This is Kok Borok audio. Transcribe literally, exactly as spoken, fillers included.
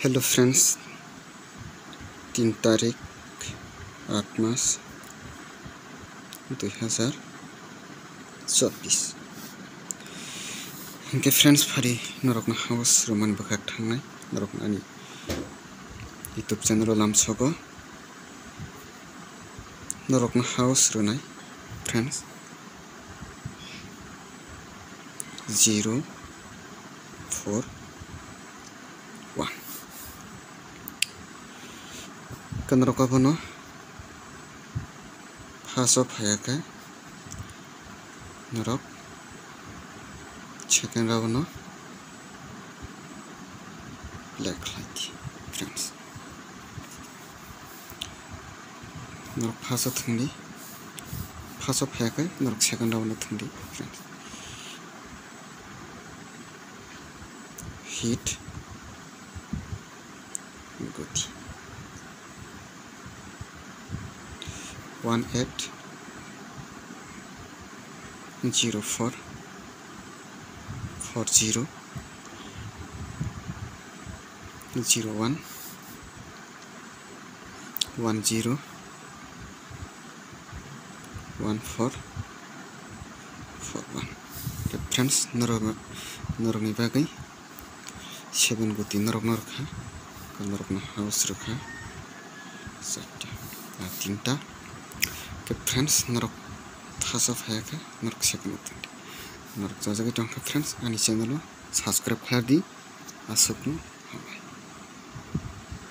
Hello friends, tin tarik, aat mas, dui hazar chobbish. Hingke friends, phari norokno house romani bwkhak thangnai, norokno ani YouTube channel o lamsogo. Norokno house rwnai, friends. Zero four one. Hwnkhe norok abono first o phaiya khe norok second round no play khlai di, friends. Norok first o thwng di, first o phaiya khe norok second round no thwng di, friends. Hit goti. One eight zero four four zero zero one one zero one four four one. Friends, norok, norokni bagwi seven goti norok no rwkha, norokno house rwkha, charta, ah, tinta. Khe friends, norok first o phaiya khe norok second o thwng di. Norok jajagwi tongkha friends, ani channel o subscribe khlai di, aswkno